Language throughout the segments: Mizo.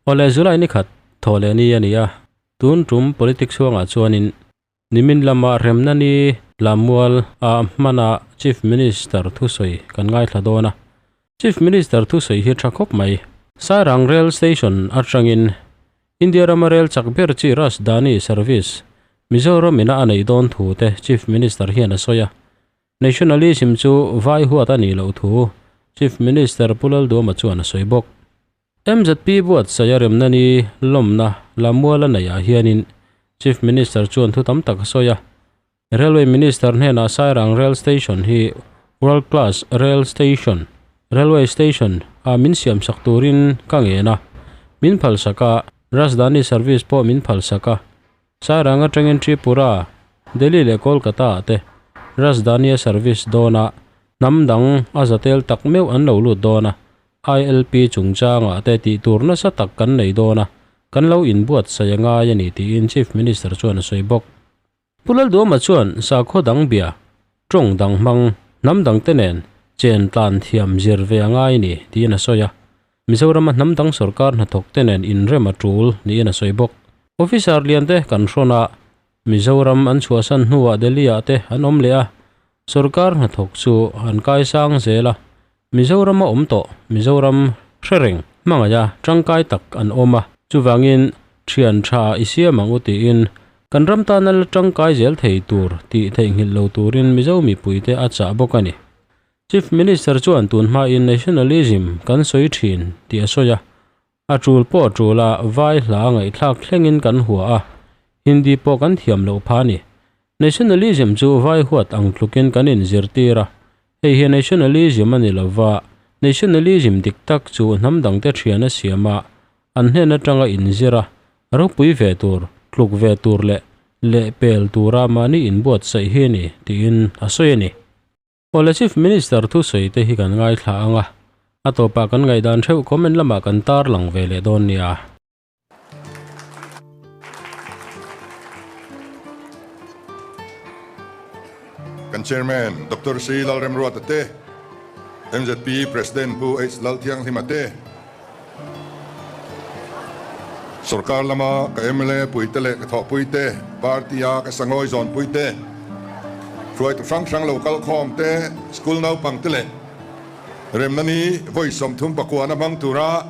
Awle July ni khat thaw leh ni a ni a, tun tum politics huangah chuanin nimin lama remna ni Lammual ah hmana Chief Minister thusawi kan ngaithla dawn a. Chief Minister thusawi hi tha khawp mai. Sairang Rail Station atangin India rama rel chak ber chi Rajdhani Service Mizoram ina a neih dawn thu te Chief Minister hian a sawi a. Nationalism chu vai huat a nih loh thu Chief Minister Pu Lalduama chuan a sawi bawk. MZP buatsaih a remna ni lawmna Lamuala neihah hianin Chief Minister chuan thu tam tak a sawi a. Railway Minister hnenah Sairang Rail Station hi World Class Rail Station, Railway Station, ah min siamsak turin ka ngen a, min phalsak a, Rajdhani Service pawh min phalsak a. Sairang atangin Tripura, Delhi leh Kolkata ah te Rajdhani a service dawn a, hnam dang a za tel tak meuh an lo lut dawn a, ILP chungchangah te tih tur nasa tak kan nei dawn a, kan lo inbuatsaih a ngai a ni tiin Chief Minister chuan a sawi bawk. Pu Lalduama chuan sakhaw dang bia, tawng dang hmang, hnam dang te nen chen tlan thiam zir ve a ngai a ni tiin a sawi a. Mizorama hnam dang sorkar hnathawk te nen inrem a tul niin a sawi bawk. Officer lian te kan hrawn a, Mizoram an chhuahsan hnuah Delhi-ah te an awm leh a, sorkar hnathawk chu an kaisang zel a, Mizorama awm tawh Mizoram hre reng hmangaih a tangkai tak an awm a, chuvangin thian tha i siam ang u tiin kan ram tana la tangkai zel thei tur tih theihnghilh lo turin Mizo mipuite a chah bawk a ni. Chief Minister chuan tun hmain nationalism kan sawi thin tih a sawi a, A tul pawh a tul a, vai hla ngaihthlak thlengin kan hua a, Hindi pawh kan thiam loh pha a ni. Nationalism chu vai huat ang tlukin kan inzirtir a, hei hi nationalism a ni lo va, nationalism dik tak chu hnam dangte thian a siam a, an hnen atanga inzir a, ropui ve tur, tluk ve tur leh lehpel tura mahni inbuatsaih hi a ni, tiin a sawi a ni. Awle Chief Minister thusawi te hi kan ngaithla ang a, a tawpah kan ngaihdan theuh comment lamah kan tarlang ve leh dawn nia. Kan Chairman Doctor C Lalremruata te, MZP President Pu H Lalthianghlima te, Sorkar lama ka mla puite leh ka thawhpuite, party-a ka sangawi zawnpuite, hruaitu hrang hrang lo kal khawm te, school naupang te leh remna ni vawi 39 na hmang tura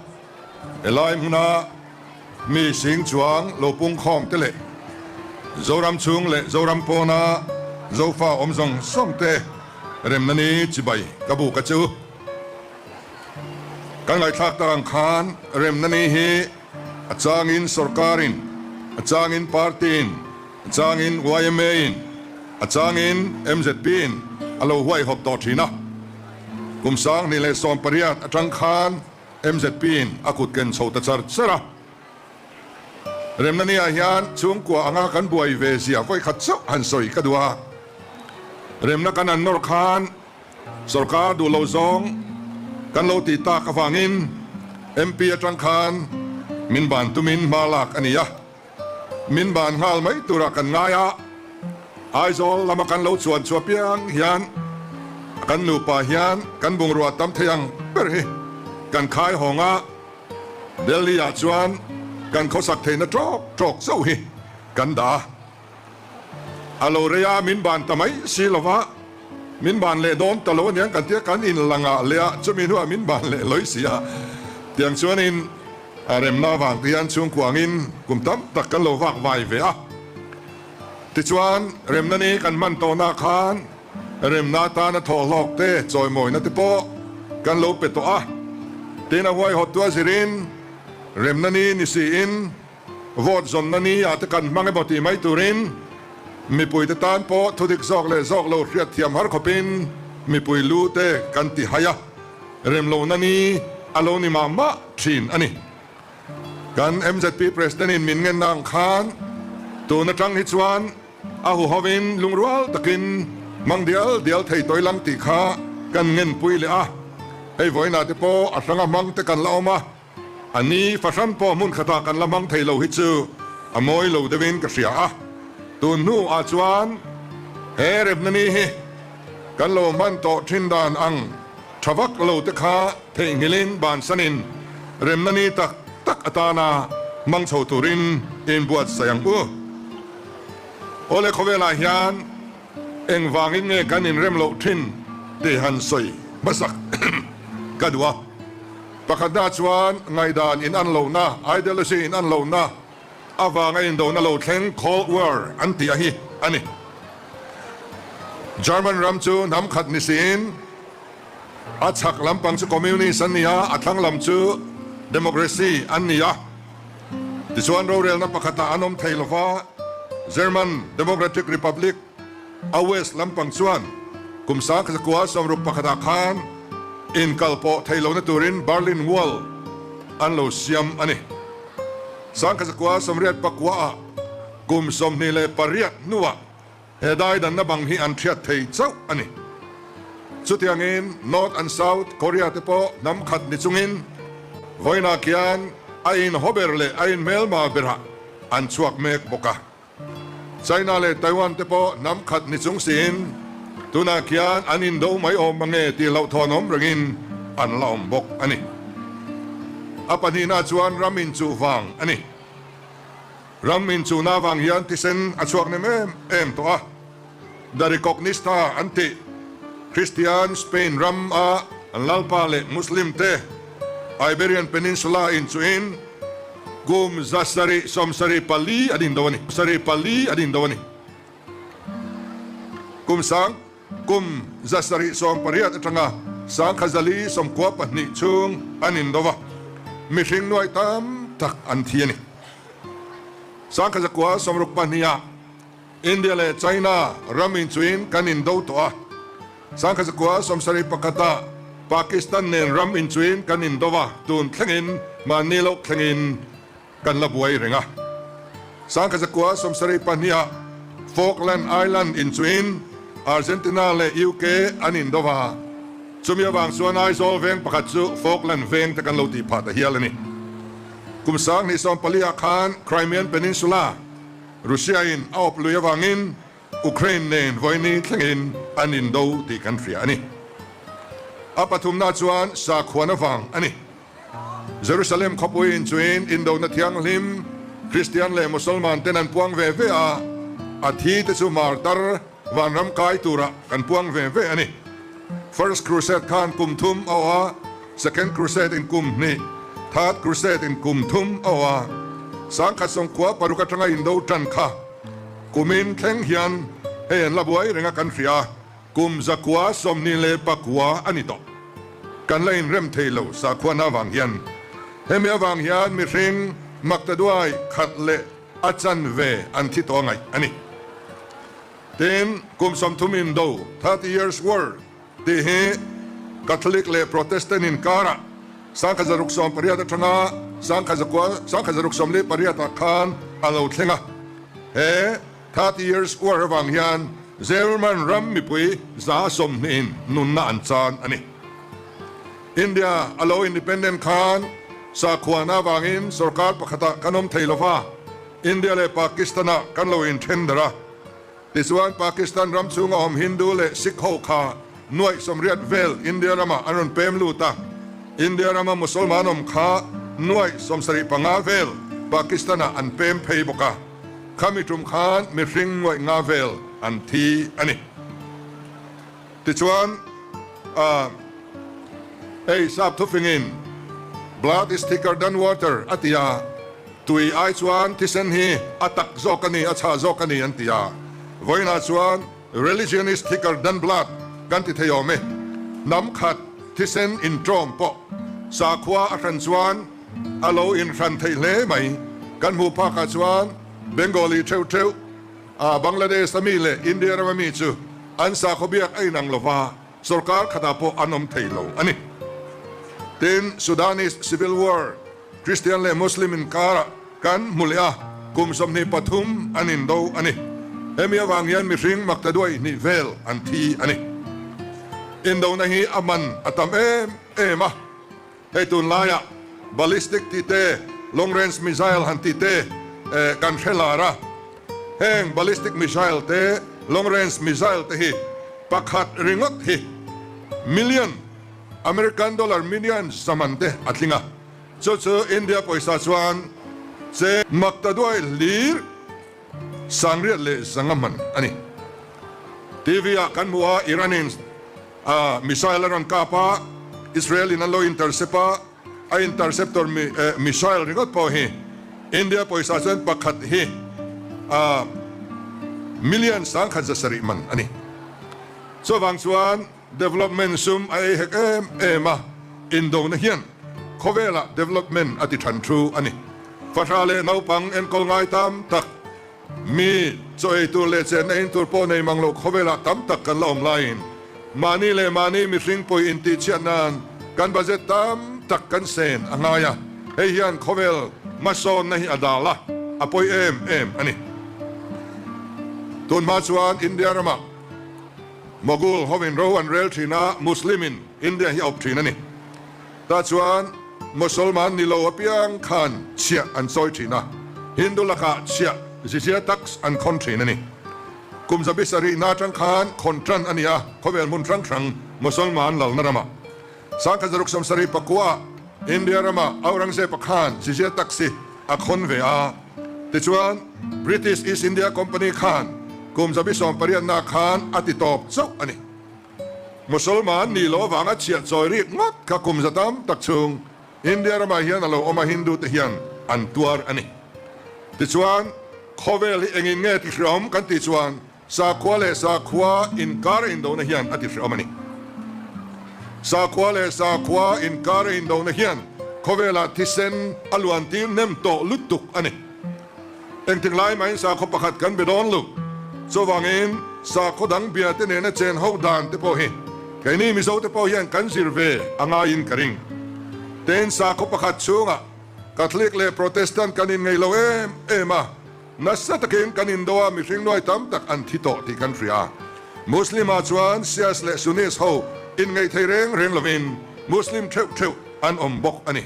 helai hmuna mi sing chuang lo pung khawm te leh Zoram chhung leh Zoram pawna Zofa awm zawng zawng te remna ni chibai ka buk a chu. Kan ngaihthlak tak ang khan remna ni hi a changin sorkarin, a changin party-in, a changin YMA-in, a changin MZP-in a lo huaihawp tawh thin a. Kum 2018 atang khan MZP-in a kut ken chho ta char char a. Remna ni ah hian chhungkua anga kan buai ve zia vawikhat chauh han sawi ka duh a. Remna kan han nawr khan Sorkar duh lo zawng kan lo tih tak avangin MP atang khan min ban tumin hma lak a ni a, min ban nghal mai turah kan ngai a, Aizawl lama kan lo chuan chhuah piang hian kan nupa hian kan bungrua tam thei ang ber hi kan khai hawng a, Delhi ah chuan kan khawsak theihna tawk tawk chauh hi kan dah a. A lo rei a, min ban ta mai si lo va, min ban leh dawn ta lo aniang kan tia kan inlangah leh a, chumi hnuah min ban leh lawi si a. Tiang chuanin a remna avang te hian chhungkuangin kum tam tak kan lo vak vai ve a. Tichuan, remna ni kan hman tawhna khan remna atana thawhhlawk te, chawimawina te pawh kan lo pe tawh a. Tin, a huaihawttu a zirin remna ni ni siin, Vote zawnna ni ah te kan hmang emaw tih mai turin mipuite tan pawh thudik zawk leh zawk lo hriat thiam har khawpin mipui lu te kan ti hai a, remlohna ni a lo ni mah mah thin a ni. Kan MZP President in min ngenna ang khan tun atang hi chuan a huhovin lungrual takin hmang dial dial thei tawi lam tih kha kan ngenpui leh a, hei vawiinah te pawh a hranga hmang te kan la awm a. A ni, fahran pawh hmun khatah kan la hmang thei lo hi chu a mawi lo deuhin ka hria a. Tun hnuah chuan he remna ni hi kan lo hman tawh thin dan ang tha vak lo te kha theihnghilhin bansanin remna ni tak. tak atana hmang chho turin inbuatsaih ang u. Awle khawvelah hian engvangin nge kan inrem loh thin tih han sawi hmasak ka duh a. Pakhatna chuan ngaihdan in an lohna, ideology in an lohna avanga indona lo thleng Cold War an tih a hi a ni. German ram chu hnam khat ni siin a chhak lampang chu Communist an ni a, a thlang lam chu Democracy an ni a. Tichuan rorelna pakhatah an awm thei lova, German Democratic Republic a west lampang chuan kum 1961 pakhatah khan inkal pawh thei lohna turin Berlin Wall an lo siam a ni. 1989 ah kum 28 hnuah He daidanna bang hi an hriat thei chauh a ni. Chutiangin North and South Korea te pawh hnam khat ni chungin vawiinah khian a inhaw ber leh a inhmelma berah an chhuak mek bawk a. China leh Taiwan te pawh hnam khat ni chung siin tunah khian an indo mai awm mange tih hlauhthawn awm rengin an la awm bawk a ni. A pahnihna chuan ram inchuh vang a ni. Ram inchuhna avang hian thisen a chhuak nem em em tawh a, The Reconquista an tih Christian Spain ram a an lalpa leh Muslim te Iberian Peninsula inchuhin kum 774 an indo a ni. Sarih pali an indo a ni. Kum sang kum 780 atanga 1492 chhung an indo a, mihring nuai tam tak an thi a ni. 1962 ah India leh China ram inchuin kan indo tawh a, 1971 ah Pakistan nen ram inchuin kan indo a, tun thlengin mahni loh thlengin kan la buai reng a. 1972 ah Falkland Island inchuin Argentina leh UK an indo a, chumi avang chuan Aizawl veng pakhat chu Falkland veng te kan lo tih phah ta hial a ni. Kum 2014 ah khan Crimean Peninsula Russia in a awp lui avangin Ukraine nen vawiini thlengin an indo tih kan hria a ni. A pathumna chuan sakhuan avang a ni. Jerusalem khawpui inchuin indona thianghlim Kristian leh Musalman ten an puang ve ve a, a thi te chu martar vanram kai turah kan puang ve ve a ni. First Crusade khan kum thum a awh a, Second Crusade in kum hnih, Third Crusade in kum thum a awh a. 1906 atanga indo tan kha kumin thleng hian hei an la buai reng a kan hria a, kum 929 a ni tawh. Kan la inrem thei lo sakhuana avang hian. Hemi avang hian mihring maktaduai khat leh a chanve an thi tawh ngaih a ni. Tin, kum 30 indo, 30 Years War, tih hi Catholic leh Protestant inkarah 1680 atanga 1648 ah khan a lo thleng a. He 30 Years War avang hian German ram mipui 20% in nunna an chan a ni. India a lo independent khan sakhuana avangin sorkar pakhatah kan awm thei lova, India leh Pakistan-ah kan lo inthen der a. Tichuan, Pakistan ram chhunga awm Hindu leh Sikh ho kha nuaih 80 vel India ramah an rawn pem lut a. India rama Musalman awm kha nuaih 75 vel Pakistan-ah an pem phei bawk a. Khami tum khan mihring nuaih nga vel an thi a ni. Tichuan, hei sap thufingin Blood is thicker than water a ti a, tui ai chuan thisen hi a tak zawk a ni, a chhah zawk a ni an ti a. Vawiinah chuan Religion is thicker than blood kan ti thei awm e. Hnam khat thisen inṭawm pawh sakhua a hran chuan a lo inhran theih hle mai. Kan hmuh phakah chuan Bengali theuh theuh, Bangladesh a mi leh India rama mi chu an sakhaw biak a inang lova, sorkar khatah pawh an awm thei lo a ni. Tin, Sudanese Civil War, Christian leh Muslim inkarah kan hmu leh a, kum 23 an indo a ni. Hemi avang hian mihring maktaduai hnih vel an thi a ni. Indona hi a man a tam em em a. Hei tunlaiah ballistic tih te, long range missile han tih te kan hre lar a. Heng ballistic missile te, long range missile te hi pakhat ringawt hi million, American dollar million zaman te a tling a. Chu chu India pawisa chuan cheng maktaduai hlir sangriat leh zanga man a ni. TV ah kan hmu a, Iran in missile a rawn kap a, Israel in an lo intercept a, a interceptor missile ringawt pawh hi India pawisa chuan pakhat hi million 1700 man a ni. Chuvang chuan development sum a ei hek em em a, indona hian khawvelah development a ti than thu a ni. Fahra leh naupang enkawl ngai tam tak, Mi chaw ei tur leh chenna in tur pawh nei mang lo khawvelah tam tak kan la awm laiin mahni leh mahni mihring pawi intihchhiat nan kan budget tam tak kan sen a ngai a, hei hian khawvel hmasawnna hi a dal a, a pawi em em a ni. Tunhma chuan India ramah Mughal hovin ro an rel thin a, Muslim in India hi a awp thin a ni. Tah chuan Mosolman ni lo apiang khan chhiah an chawi thin a, Hindu lakah chhiah zizia tax an khawn thin a ni. Kum 700 na atang khan khawn tan a ni a, khawvel hmun hrang hrang Mosolman lalna ramah 1679 ah India rama Aurangzeb-a khan jizya tax hi a khawn ve a, tichuan British East India Company khan kum 1800 na khan a ti tawp chauh a ni. Musalman nih loh avanga chhiah chawi rik ngawt kha kum za tam tak chhung India ramah hian a lo awm a, Hindu te hian an tuar a ni. Tichuan, khawvel hi engin nge ti hreawm kan tih chuan sakhua leh sakhua inkar a indona hian a ti hreawm a ni. Sakhua leh sakhua inkar a indona hian khawvelah thisen a luan tir nem tawh lutuk a ni. Engtik lai mahin sakhaw pakhat kan be dawn lo. Chuvangin sakhaw dang bia te nena chen ho dan te pawh hi keini Mizo te pawh hian kan zir ve a ngaiin ka ring. Tin, sakhaw pakhat chhungah Catholic leh Protestant kan inngeih lo em em a, nasa takin kan indo a, mihring nuai tam tak an thi tawh tih kan hria. Muslim ah chuan Shias leh Sunnis ho inngeih thei reng reng lovin Muslim theuh theuh an awm bawk a ni.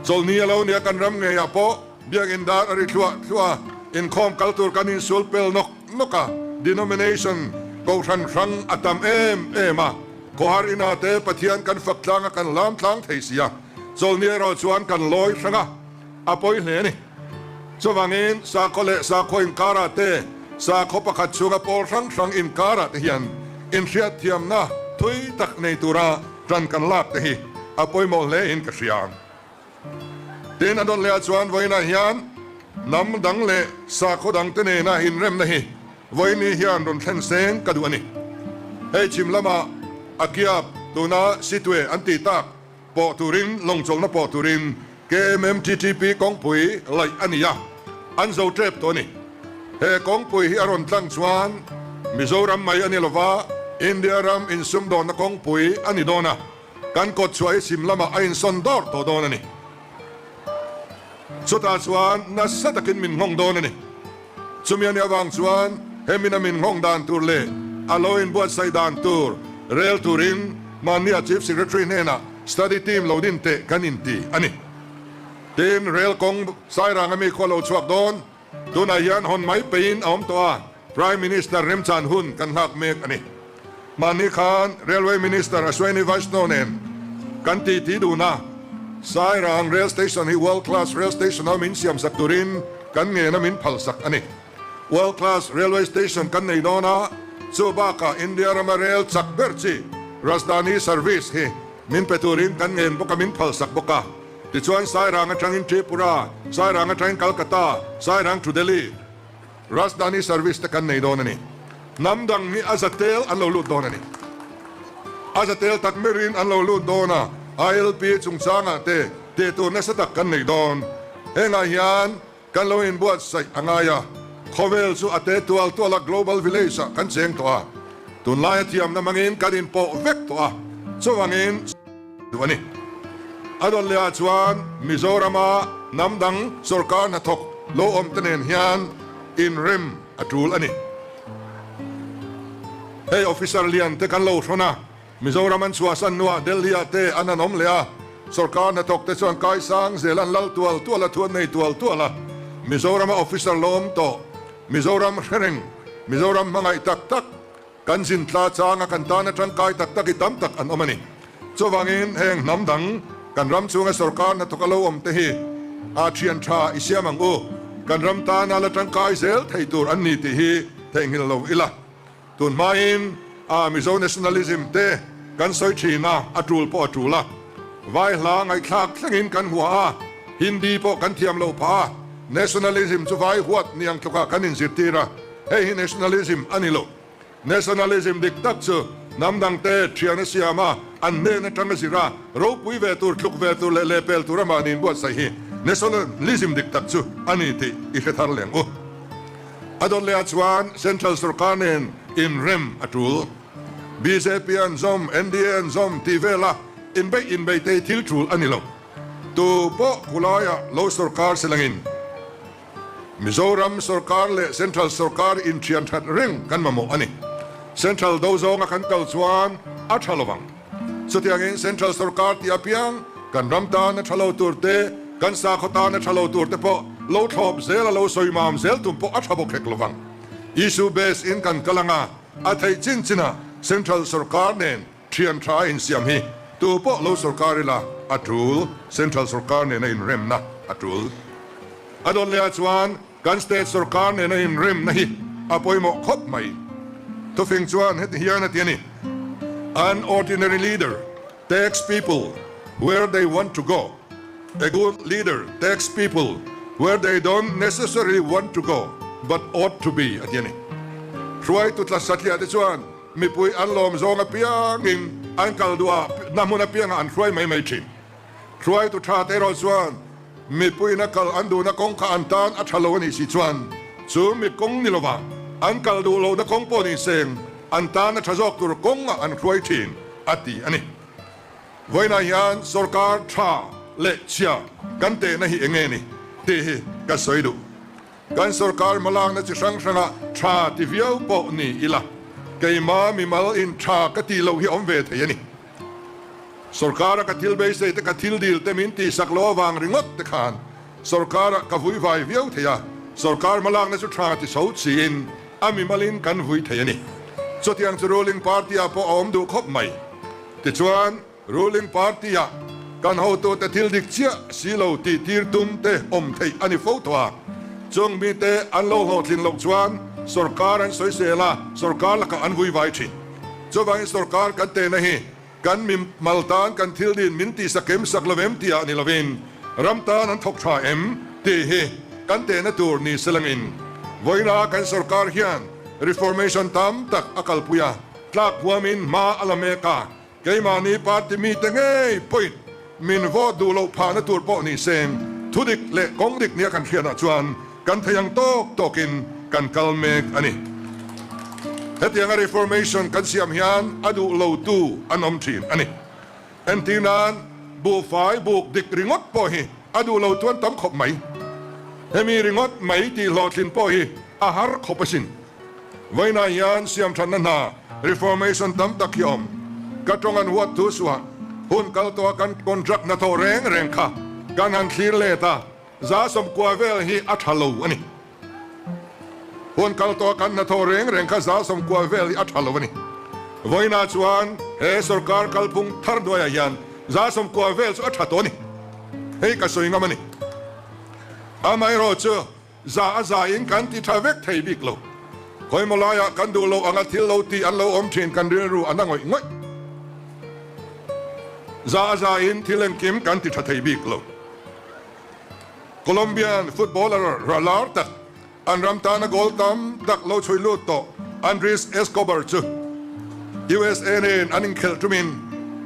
Chawlhni a lo nia kan ram ngeiah pawh biakinn dar a ri thluah thluah a, inkhawm kal tur kan insul pel nawk nawk a, denomination kohhran hrang a tam em em a, khawhar inah te Pathian kan fak tlang a kan lam tlang thei si a, chawlhni erawh chuan kan lawi hrang a, a pawi hle a ni. Chuvangin sakhaw leh sakhaw inkarah te, sakhaw pakhat chhunga pawl hrang hrang inkarah te hian inhriatthiamna thui tak nei tura Ṭan kan lak te hi a pawimawh hle in ka hria. Tin, a dawt leh ah chuan vawiinah hian hnam dang leh sakhaw dang te nena inremna hi vawiini hian rawn thlen seng ka duh a ni. Hei chhim lamah a kiap tuna Sitwe an tih tak pawh turin lawngchawlhna pawh turin KMMTTP kawngpui laih a ni a, an zo tep tawh a ni. He kawngpui hi a rawn tlang chuan Mizoram mai a ni lova, India ram insumdawnna kawngpui a ni dawn a, kan kawt chhuah hi chhim lamah a insawn dawr tawh dawn a ni. Chutah chuan nasa takin min nghawng dawn a ni. Chumi a nih avang chuan hemina min nghawng dan tur leh a lo inbuatsaih dan tur rel turin mahnia Chief Secretary hnenah study team lo din teh kan inti a ni. Tin, rel kawng Sairang ami khua lo chhuak dawn. Tunah hian hawn mai peiin a awm tawh a, Prime Minister remchan hun kan nghak mek a ni. Mahni khan Railway Minister Ashwini Vaishnaw nen kan titi dun a, Sairang Rail Station hi World Class Rail Station a min siamsak turin kan ngen a min phalsak a ni. World Class Railway Station kan nei dawn a, chu bakah India rama rail chak ber chi Rajdhani Service hi min pe turin kan ngen bawk a min phalsak bawk a. Tichuan Sairang atangin Tripura, Sairang atangin Calcutta, Sairang to Delhi, Rajdhani service te kan nei dawn a ni. Hnam dang hi a zatel an lo lut dawn a ni. A zatel tak merin an lo lut dawn a, ILP chungchangah te tih tur nasa tak kan nei dawn. Hengah hian kan lo inbuatsaih a ngai a, khawvel chu a te tual tual a global village ah kan cheng tawh a, tunlaia thiamna hmangin kan inpawh vek tawh a, chuvangin duh a ni. A dawn leh ah chuan Mizorama hnam dang sorkar hnathawk lo awm te nen hian inrem a tul a ni. Hei officer lian te kan lo hrawn a. Mizoram an chhuahsan hnuah Delhi ah te an han awm leh a, sorkar hnathawk te chuan kaisang zel an lal tual tual a, thu an nei tual tual a. Mizorama officer lo awm tawh, Mizoram hre reng, Mizoram hmangaih tak tak, kan zin tla changa kan tana tangkai tak tak hi tam tak an awm a ni. Chuvangin heng hnam dang. Kan ram chhunga sorkar hnathawk a lo awm te hi a thian tha i siam ang u. Kan ram tana la tangkai zel thei tur an ni tih hi theihnghilh lo ila. Tun hmain a Mizo nationalism te kan sawi thin a, a tul pawh a tul a. Vai hla ngaihthlak thlengin kan hua a, Hindi pawh kan thiam lo phah a, nationalism chu vai huat niang tlukah kan inzirtir a, hei hi nationalism a ni lo. Nationalism dik tak chu hnam dangte thian a siam a, an hnen atang a zir a, ropui ve tur, tluk ve tur leh lehpel tur amah niin buatsaih hi nationalism dik tak chu a ni tih i hre thar leng u. A dawt lehah chuan Central sorkar nen inrem a tul. Bjp an zawm, NDA an zawm tih vela inbeih inbeih te hi thil tul a ni lo. Tu pawh khulaiah lo sorkar se langin Mizoram sorkar leh Central sorkar inthian that reng kan mamawh a ni. Central do zawnga kan kal chuan a tha lovang. Chutiangin Central sorkar tih apiang kan ram tan a tha lo tur te, kan sakhaw tan a tha lo tur te pawh lo thlawp zel a lo sawi mam zel tum pawh a tha bawk hek lovang. Issue base in kan kal anga a theih chin chinah Central sorkar nen Thian tha a insiam hi tu pawh lo sorkar ila a tul, Central sorkar nena inremna a tul. A dawt lehah chuan kan state sorkar nena inremna hi a pawimawh khawp mai. Thufing chuan heti hian a ti a ni, An ordinary leader takes people where they want to go, a good leader takes people where they don't necessarily want to go but ought to be a ti a ni. Hruaitu tla satliah te chuan Mipui an lawm zawng apiangin an kal duh a, na hmun apiangah an hruai mai mai thin. Hruaitu tha te erawh chuan mipuiin a kal an duhna kawng kha an tan a tha lo a nih si chuan chu mi kawng ni lovah an kal duh lohna kawng pawh ni seng an tan a tha zawk tur kawngah an hruai thin a ti a ni. Vawiinah hian sorkar tha leh chhia kan tehna hi eng nge ni tih hi ka sawi duh. Kan sorkar hmalakna chi hrang hranga tha ti viau pawh ni ila, keima mimal in tha ka tih loh hi awm ve thei a ni. Sorkara ka thil beisei te ka thil dil te min tihsak loh avang ringawt te khan sorkara ka vui vai viau thei a, sorkar hmalakna chu tha ti chho chiin a mimal in kan vui thei a ni. Chutiang chu ruling party ah pawh a awm duh khawp mai. Tichuan. Ruling party-ah kan hotute thil dik chiah si lo tih tir tum te awm theih a ni fo tawh a. Chung mite an lo hlawhtlin loh chuan sorkar an sawisel a, sorkar lakah an vui vai thin. Chuvangin sorkar kan tehna hi kan mi mal tan kan thil din min tihsak em sak lo em tihah ni lovin ram tan an thawk tha em tih hi kan tehna tur ni selangin vawiina kan sorkar hian reformation tam tak a kalpui a, tlak huamin hma a la mek a. Keimahni party mite ngei pawhin min vote duh loh phahna tur pawh ni seng, thudik leh kawng dik nia kan hriatah chuan kan thei ang tawk tawkin kan kal mek a ni. Hetianga reformation kan siam hian a duh lotu an awm thin a ni. Entir nan, buhfai buk dik ringawt pawh hi a duh lotu an tam khawp mai. Hemi ringawt mai tih hlawhtlin pawh hi a har khawp asin. Vawiinah hian siamthatna hna, reformation, tam tak hi a awm. Ka tawng an huat thu suah hun kal tawha kan contract hnathawh reng reng kha kan han thlir let a, 190 vel hi a tha lo a ni. Hun kal tawha kan hnathawh reng reng kha 90 vel hi a tha lo a ni. Vawiinah chuan he sorkar kalphung thar hnuaiah hian 90 vel chu a tha tawh a ni. Hei ka sawi ngam a ni. Amaherawhchu, Za a za in kan ti tha vek thei bik lo. Khawimaw laiah kan duh loh anga thil lo tih an lo awm thin kan rilru a na ngawih ngawih. Za a za in thil engkim kan ti tha thei bik lo. Colombian footballer lar tak, an ram tana goal tam tak lo chhui lut tawh Andres Escobar chu USA nen an inkhelh tumin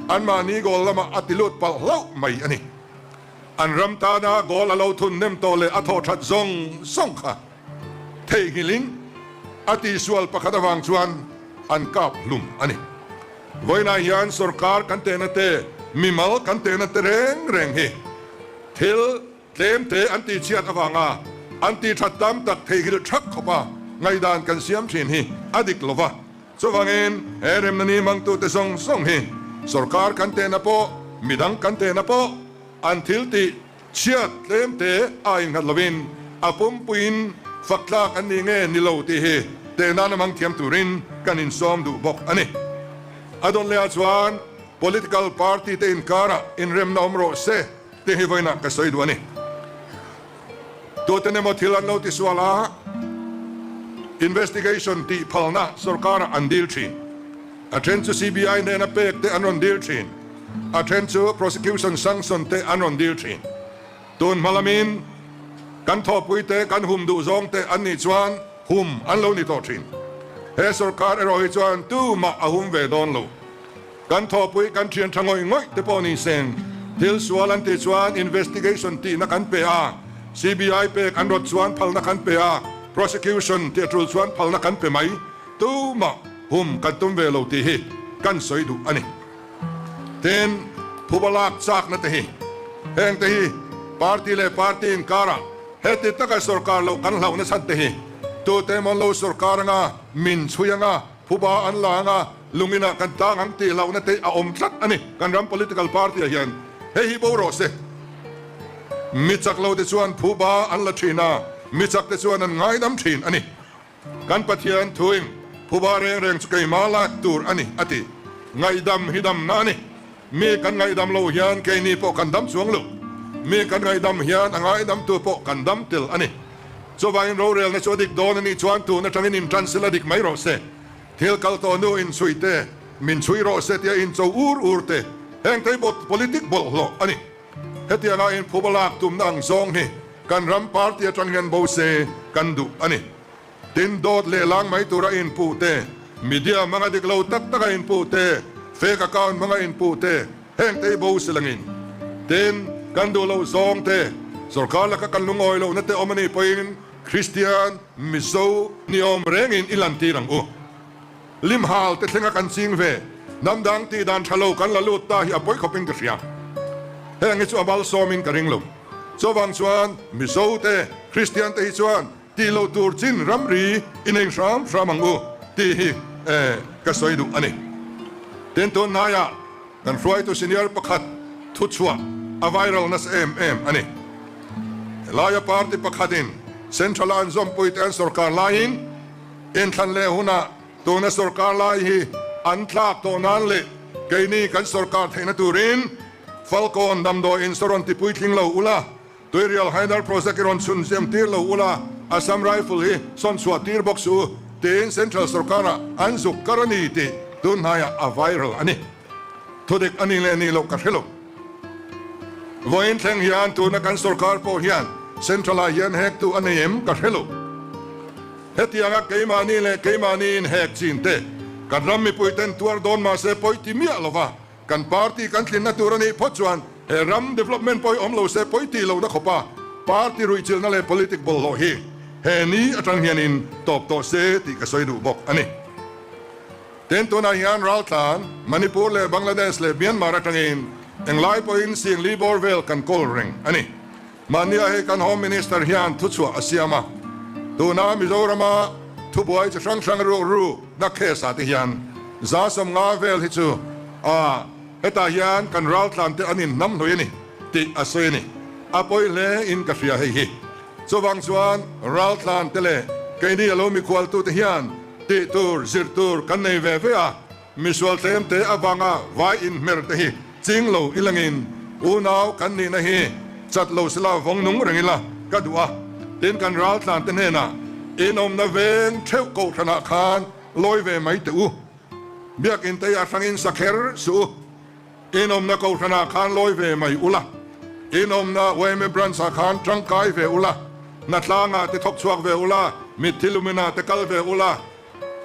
anmahni goal lamah a ti lut palh hlauh mai a ni. An ram tana goal a lo thun nem tawh leh a thawh that zawng zawng kha theihnghilhin a tihsual pakhat avang chuan an kap hlum a ni. Vawiinah hian sorkar kan tehna te, mimal kan tehna te reng reng hi thil tlem te an tihchhiat avanga an tihthat tam tak theihnghilh thak khawpa ngaihdan kan siam thin hi a dik lo va. Chuvangin he remna ni hmangtute zawng zawng hi sorkar kan tehna pawh, midang kan tehna pawh an thil tih chhiat tlem te a innghat lovin a pumpuiin fak tlak an ni nge ni lo tih hi teh nana hmang thiam turin kan insawm duh bawk a ni. A dawt lehah chuan. Political party te inkarah inremna awm rawh se tih hi vawiinah ka sawi duh a ni. Tuten emaw thil an lo tisual a, investigation tih phalna sorkarah an dil thin. A then chu CBI hnena pek te an rawn dil thin, a then chu prosecution sanction te an rawn dil thin. Tun hma lamin kan thawhpui te kan hum duh zawng te an nih chuan hum an lo ni tawh thin. He sorkar erawh hi chuan tumah a hum ve dawn lo. Kan thawhpui kan thian tha ngawih ngawih te pawh ni seng thil sual an tih chuan investigation tihna kan pe a, CBI pek an rawt chuan phalna kan pe a, prosecution tih a tul chuan phalna kan pe mai. Tumah hum kan tum ve lo tih hi kan sawi duh a ni. Tin, phuba lak chakna te hi heng te hi party leh party inkarah heti taka sorkar loh kan hlauhna chhan te hi tute emaw an lo sorkar anga min chhui anga phuba an la anga lungin ah kan tlang ang tih hlauhna te a awm tlat a ni. Kan ram political party ah hian hei hi bo rawh se. Mi chak lo te chuan phuba an la thin a, mi chak te chuan an ngaidam thin a ni. Kan Pathian thuin phuba reng reng chu keimah lak tur a ni, a ti. Ngaihdam hi damna a ni. Mi kan ngaihdam lo hian keini pawh kan dam chuang lo. Mi kan ngaihdam hian a ngaidamtu pawh kan dam tel a ni. Chuvangin rorelna chu a dik dawn a nih chuan tun atangin inṭansil a dik mai rawh se. Thil kal tawh nu inchhui te, min chhui rawh se tia incho ur ur te, heng te hi politic bawlhhlawh a ni. Hetianga inphuba lak tumna ang zawng hi kan ram party atang hian bo se kan duh a ni. Tin, dawt leh lang mai tura inpuh te, media hmanga dik lo tak taka inpuh te, fake account hmanga inpuh te, heng te hi bo se langin. Tin, kan duh loh zawng te, sorkar laka kan lungawi lohna te awm a nih pawhin Kristian, Mizo, ni awm rengin i lantir ang u. Limhal te thlenga kan ching ve, hnam dang tih dan tha lo kan la lut ta hi a pawi khawpin ka hria. Heng hi chu a malsawmin ka ring lo. Chuvang chuan Mizo te, Kristian te hi chuan tih loh tur chin ramri i nei hram hram ang u tih hi ka sawi duh a ni. Tin tun hnaiah kan hruaitu senior pakhat thuchhuah a viral nasa em em a ni. Helaia party pakhatin Central a an zawmpuite an sorkar laiin, Inthlan leh hunah tuna sorkar lai hi an tlak tawh nan leh keini kan sorkar theihna turin Falkawn damdawi in saw rawn ti puitling lo ula, Tuirial Hydel Project i rawn chhunzem tir lo ula, Assam Rifle hi sawn chhuah tir bawk suh u tiin Central sorkarah an zuk kar a ni tih tun hnaiah a viral a ni. Thudik a ni leh nih loh ka hre lo. Vawiin thleng hian tuna kan sorkar pawh hian Central ah hian hektu a nei em ka hre lo. Hetianga keimahni leh keimahni inhek chin te kan ram mipuiten tuar dawn mahse pawi ti miah lova kan party kan tlinna tur a nih phawt chuan he ram development pawi awm lo se pawi tih lohna khawpa party ruihchilhna leh politic bawlhhlawh hi he ni atang hianin tawp tawh se tih ka sawi duh bawk a ni. Tin tunah hian raltlan Manipur leh Bangladesh leh Myanmar atangin englai pawhin Singli bawr vel kan kawl reng a ni. Mahnia hei kan Home Minister hian thuchhuah a siam a, tuna Mizorama thubuai chi hrang hrang ruk ruk na case ah te hian 150 vel hi chu a hetah hian kan raltlan te an inhnam hlui a ni tih a sawi a ni. A pawi hle in ka hria hei hi. Chuvang chuan raltlan te leh keini a lo mikhual tu te hian tih tur zir tur kan nei ve ve a. Misual tlemte avanga vai inhmer te hi ching lo i langin unau kan nihna hi chat lo sila vawng nung reng ila ka duh a, tin kan raltlan te hnenah inawmna veng theuh kohhranah khan lawi ve mai teh u. Biakin te hi a hrangin sa kher suh u. Inawmna kohhranah khan lawi ve mai ula, inawmna yma branch ah khan tangkai ve ula, hnatlangah te thawk chhuak ve ula, mitthi luminah te kal ve ula,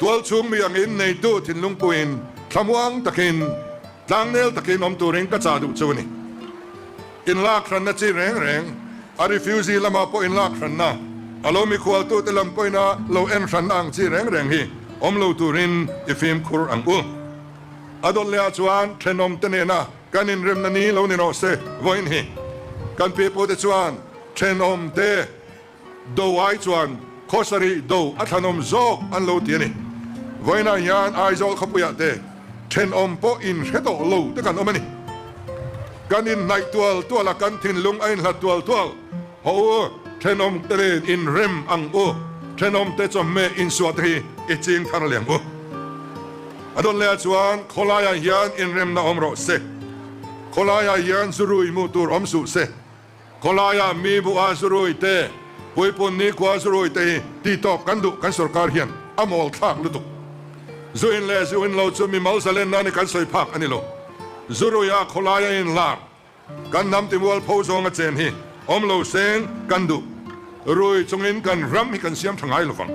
Tualchhung mi angin neitu thinlung puiin thlamuang takin tlangnel takin awm turin ka chah duh chu a ni. Inlak hranna chi reng reng, a refugee lamah pawh inlak hranna, a lo mikhualtute lam pawhin a lo en hranna ang chi reng reng hi awm lo turin i fimkhur ang u. A dawt lehah chuan thenawmte nena kan inremna ni lo ni rawh se vawiin hi. Kan pipute chuan thenawmte. Do ai chuan khawsarih do a thlanawm zawk an lo ti a ni. Vawiinah hian Aizawl khawpuiah te thenawm pawh inhre tawh lo te kan awm a ni. Kan inhnaih tual tual a, kan thinlung a inhlat tual tual. Haw u, thenawm te nen inrem ang u, thenawm te chawhmeh insuah te hi i ching thar leh ang u. A dawn leh ah chuan khawlaiah hian inremna awm rawh se. Khawlaiah hian zurui hmuh tur awm suh se. Khawlaiah mi buh a zurui te, puipun nikhua zurui te hi tihtawp kan duh kan sorkar hian a mawl thlak lutuk. Zu in leh zu in lo chu mimal zalenna ni kan sawi phak a ni lo. Zuruia khawlaia in lar kan hnam timual pho zawnga chen hi awm lo seng kan duh. Rui chungin kan ram hi kan siam tha ngai lovang.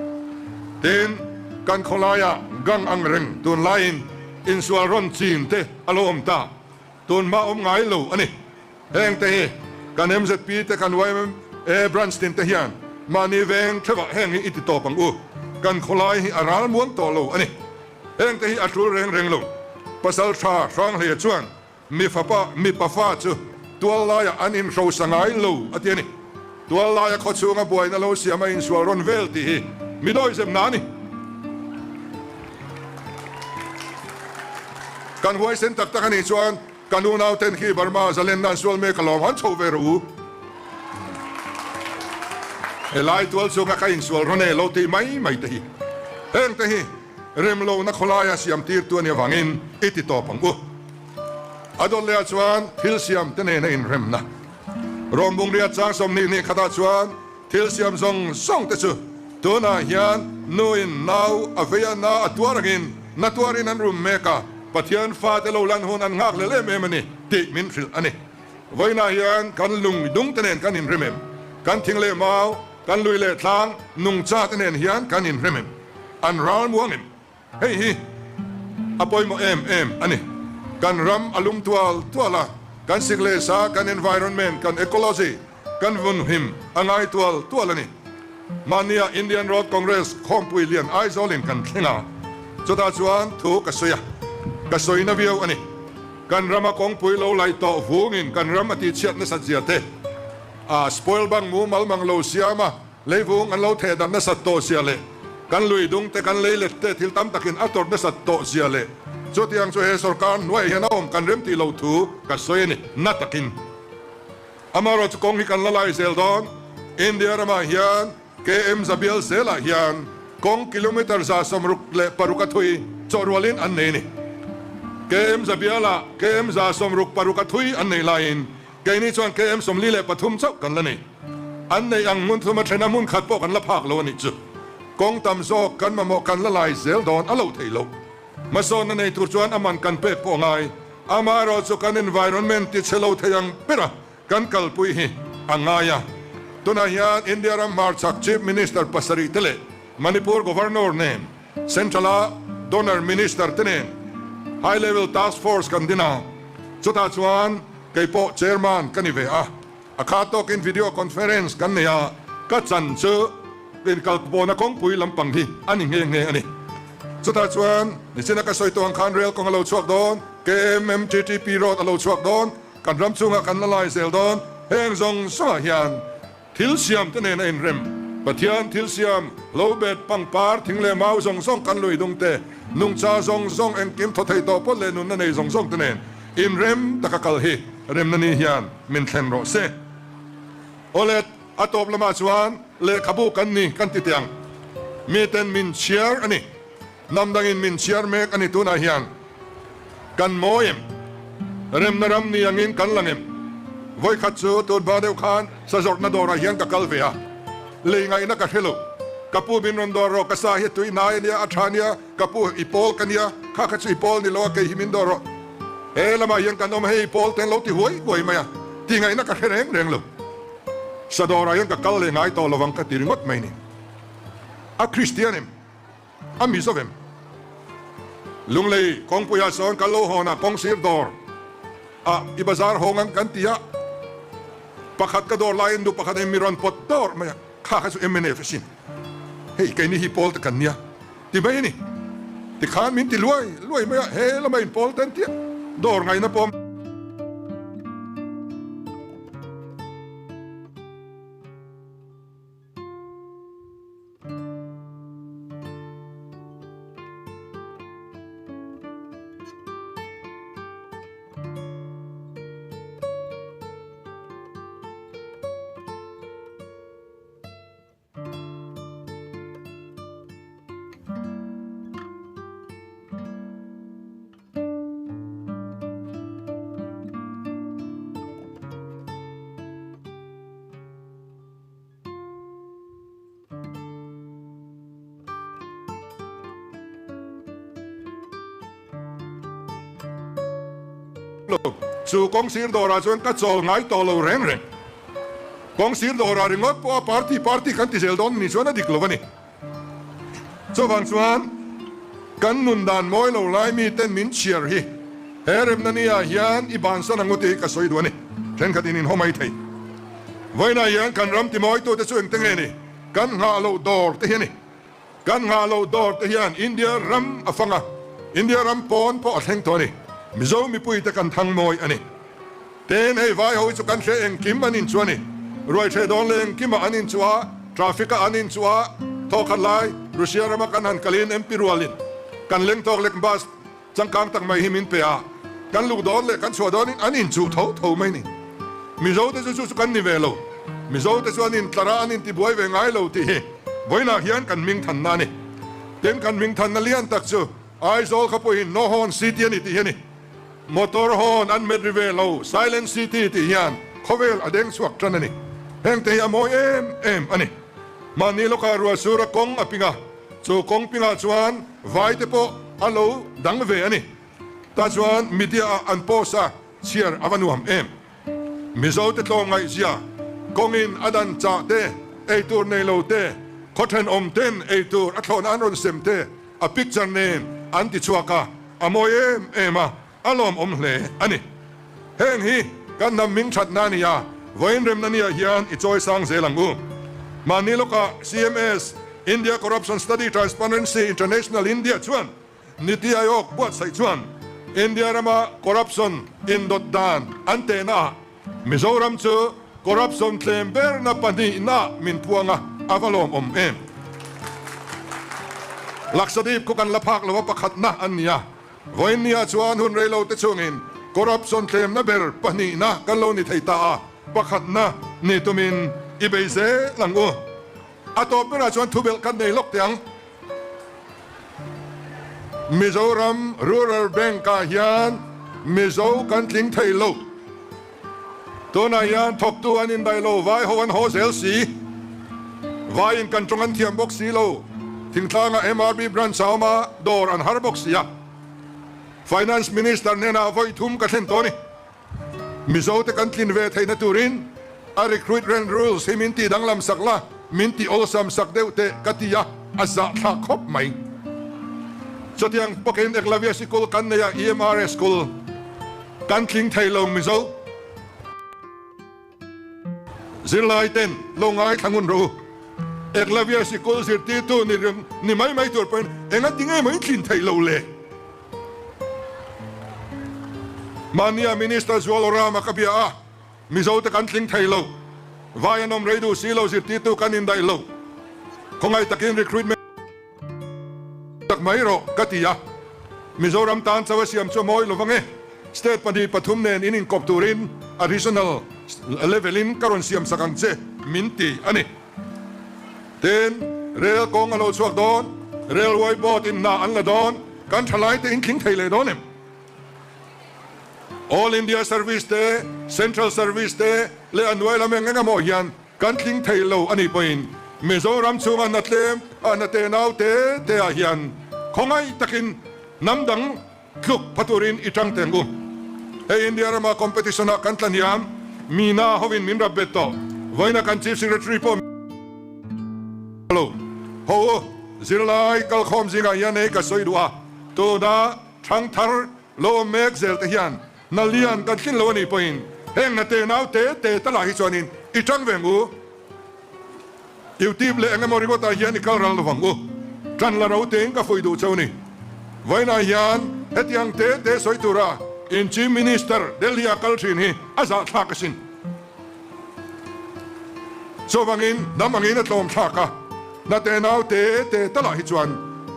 Tin, kan khawlaia gang ang reng tunlaiin insual rawn chin te a lo awm ta. Tun hma awm ngai lo a ni. Heng te hi kan MZP te kan yma branch tin te hian mahni veng theuhah heng hi i ti tawp ang u. Kan khawlai hi a ral muang tawh lo a ni. Heng te hi a tul reng reng lo. Pasal tha Hranghlei chuan mi fapa mi pafa chu tual laiah an inhrosa ngai lo a ti a ni. Tual laia khaw chhunga buaina lo siam a insual rawn vel tih hi mi dawizemna a ni. Kan huaisen tak tak a nih chuan Kan unau ten khi Burma zalenna an sual mek alawm han chho ve rawh u. Helai tual chunga ka insual rawn e lo tih mai mai te hi heng te hi remlohna khawlaia siam tir tu a nih avangin i ti tawp ang u. A dawt leh ah chuan thil siam te nena inremna Rawmbungria chang 20 hnih khatah chuan Thil siam zawng zawng te chu tunah hian nuin nau a vei a, na a tuar angin na tuarin an rum mek a, Pathian fate lo lan hun an nghak lel em em a ni tih min hrilh a ni. Vawiinah hian kan lung dung te nen kan inrem em? Kan thing leh mau, kan lui leh tlang, nungcha te nen hian kan inrem em? An ral muang em? Hei hi a pawimawh em em a ni. Kan ram a lum tual tual a, kan sik leh sa, kan environment, kan ecology, kan vunhim a ngai tual tual a ni. Mahnia Indian Road Congress khawmpui lian Aizawlin kan thleng a, chutah chuan thu ka sawi a, ka sawi na viau a ni. Kan rama kawngpui lo laih tawh vungin kan ram a tihchhiat nasat zia te, a spoil bang mumal mang lo siam a, Leivung an lo theh dan nasat tawh zia leh kan lui dung te kan lei let te thil tam takin a tawrh nasat tawh zia leh chutiang chu he sorkar hnuaiah hian a awm kan rem tih lo thu ka sawi a ni. Na takin amaherawh chu kawng hi kan la lai zel dawn. India ramah hian KM Zabial zelah hian kawng kilometre 66 a thui chawhrualin an nei a ni. KM Zabialah KM 66 a thui an nei laiin Keini chuan KM 43 chauh kan la nei. An neih ang hmun thuma thena hmun khat pawh kan la phak lo a nih chu. Kawng tam zawk kan mamawh kan la lai zel dawn a lo thei lo. Hmasawnna nei tur chuan a man kan pek pawh a ngai. Amaherawh chu kan environment ti chhe lo thei ang bera kan kalpui hi a ngai a. Tunah hian India ram hmarchhak Chief Minister pasarih te leh Manipur Governor nen Central-a Donor Minister te nen High Level Task Force kan din a, chutah chuan kei pawh Chairman ka ni ve a, a kha tawkin video conference kan nei a, ka chan chu inkalpawhna kawngpui lampang hi a ni nghe nghe a ni. Chutah chuan nichina ka sawi tawh ang khan rail kawng a lo chhuak dawn, KMMTTP road a lo chhuak dawn, kan ram chungah kan la lai zel dawn, heng zawng zawngah hian Thil siam te nen a inrem. Pathian thil siam, lo bet, pangpar, thing leh mau zawng zawng kan lui dung te, nungcha zawng zawng engkim thaw thei tawh pawt leh nunna nei zawng zawng te nen inrem taka kal hi remna ni hian min thlen rawh se. Awle, a tawp lamah chuan lehkhabu kan ni kan ti teh ang. Miten min chhiar a ni. Hnam dangin min chhiar mek a ni tunah hian kan mawi em? Remna ram ni angin kan lang em? Vawikhat chu tunhma deuh khan sazawrhna dawrah hian ka kal ve a, lei ngaihna ka hre lo. Ka pu min rawn dawr rawh, ka sa hi tui hnai a nia, a tha nia, ka pu i pawl ka nia, kha kha chu i pawl ni lo a, kei hi min dawr rawh. He lamah hian kan awm hei pawl ten lo ti huai huai mai a, ti ngaihna ka hre reng reng lo. Sa dawrah hian ka kal leh ngai tawh lovang ka ti ringawt mai ni. A Kristian em? A mi zawk em? Lunglei kawngpuiah sawn kan lo hawn a, kawng sir dawr ah i bazar hawng ang kan ti a, pakhat ka dawr laiin nu pakhat in mi rawn pawt dawr mai a, kha kha chu mnf a sin, hei keini hi pawl te kan nia ti mai a ni, tikhan min ti luai luai mai a, he lama in pawl te an ti a, dawr ngaihna pawh. Lo. Chu kawng sir dawrah chuan ka chawl ngai tawh lo reng reng. Kawng sir dawrah ringawt pawha party party kan ti zel dawn ni chuan a dik lo a ni. Chuvang chuan kan nun dan mawi lo lai miten min chhiar hi he remna ni-ah hian i bansan ang u tih hi ka sawi duh a ni. Thenkhat in inhaw mai thei. Vawiinah hian kan ram timawitute chu engte nge ni? Kan nghah loh dawr te hi a ni. Kan nghah loh dawr te hian India ram a fang a, India ram pawn pawh a thleng tawh a ni. Mizo mipuite kan thang mawi a ni. Tin, hei vai ho hi chu kan hre engkim an inchuh a ni. Ruai hreh dawn leh engkimah an inchuh a, traffic-ah an inchuh a, thawkhat lai Russia rama kan han kalin MP rualin kan leng tawk lek bus changkang tak mai hi min pe a, kan luh dawn leh kan chhuah dawnin an inchuh tho tho mai ni. Mizo te chu chu chu kan ni ve lo. Mizo te chu an intlar a, an intibuai ve ngai lo tih hi vawiinah hian kan hming thanna a ni. Tin, kan hming thanna lian tak chu Aizawl khawpuiin No Horn City a ni tih hi a ni. Motor hawn an met ri ve lo, Silent City tih hian khawvel a deng chhuak tan a ni. Hengte hi a mawi em em a ni. Mahni lawkah ruahsura kawng a ping a, chu kawng pingah chuan vai te pawh a lo dang ve a ni. Tah chuan media ah an post a, chhiar a va nuam em. Mizo te tlawmngaihzia, kawngin a dan chah te, eitur nei lo te, khaw thenawm ten eitur a thlawhna an rawn sem te, A picture nen an ti chhuak a, a mawi em em a, a lawmawm hle a ni. Heng hi kan hnam hming thatna a ni a, vawiin remna niah hian i chawi sang zel ang u. Mahni lawkah CMS, India Corruption Study Transparency International India chuan Niti Aayog buatsaih chuan India rama corruption indawt dan an tehna ah Mizoram chu corruption tlem berna pahnihna min puang a, a va lawmawm em? Lakshadweep khu kan la phak lo a pakhatna an ni a, vawiinnia chuan hun rei lo te chungin corruption tlemna ber pahnihna kan lo ni thei ta a, pakhatna ni tumin i bei zel ang u. A tawp berah chuan thubelh kan nei lawk teh ang. Mizoram Rural Bank ah hian Mizo kan tling thei lo. Tunah hian thawktu an indaih lo, vai ho an haw zel si. Vaiin kan tawng an thiam bawk si lo. Thingtlangah MRB branch a awm a, dawr an har bawk si a. Finance Minister hnenah vawi thum ka thlen tawh a ni. Mizo te kan tlin ve theihna turin a recruitment rules hi min tih danglam sak la, min tih awlsam sak deuh teh ka ti a, a zahthlak khawp mai. Chutiang bawkin Eklavya sikul kan nei a, EMRS school kan tling thei lo Mizo zirlai ten lo ngaithla ngun rawh u. Eklavya sikul zirtirtu ni ni mai mai tur pawhin engati nge maw in tlin theih lo le? Mahnia Minister Zualorama ka bia a, Mizo te kan tling thei lo, vai an awm rei duh si lo zirtirtu kan indaih lo, khawngaih takin recruitment tak mai rawh ka ti a, Mizoram tan chauh a siam chu a mawi lo vang e, state pahnih pathum nen in inkawp turin a regional level in ka rawn siam sak ang che min ti a ni. Tin, rel kawng a lo chhuak dawn, railway board in hna an la dawn, kan thalai te in tling thei leh dawn em? All India Service te, Central Service te leh a hnuai lam eng eng emaw hian kan tling thei lo a nih pawhin Mizoram chhunga hna tlem a hna te nau te te ah hian khawngaih takin hnam dang Tluk pha turin i tang teng u. Hei India rama competition ah kan tla hniam, Meena hovin min rap bet tawh. Vawiina kan Chief Secretary pawh lo ho u. Zirlai kalkhawm zingah hian hei ka sawi duh a, tuna thangthar lo awm mek zel te hian hna lian kan thlin lo a nih pawhin heng hna te nau te te ta lah hi chuanin i tang veng u. Youtube leh engemaw ringawtah hian i kal ral lovang u. Tan la ro tein ka fuih duh cheu ni. Vawiinah hian hetiang te te sawi tura in Chief Minister Delhi a kal thin hi a zahthlak asin. Chuvangin hnam angin a tlawm thlak a, hna te nau te te talah hi chuan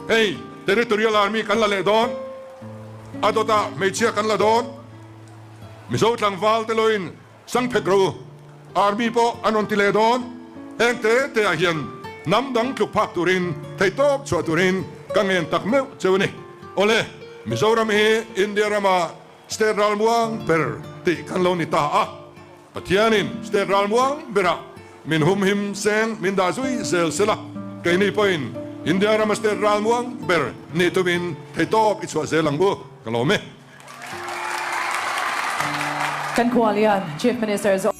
hei Territorial Army kan la leh dawn, a dawtah hmeichhia kan la dawn, Mizo tlangval te loin Sangphet ro Army pawh an rawn ti leh dawn. Heng te te ah hian hnam dang tluk phak turin theihtawp chhuah turin ka ngen tak meuh cheu a ni. Awle, Mizoram hi India rama state ralmuang ber tih kan lo ni ta a. Pathianin state ralmuang berah min humhim seng min dah zui zel sela, keini pawhin India rama state ralmuang ber nih tumin theihtawp i chhuah zel ang u. Ka lawm e. Kan khualian Chief Minister.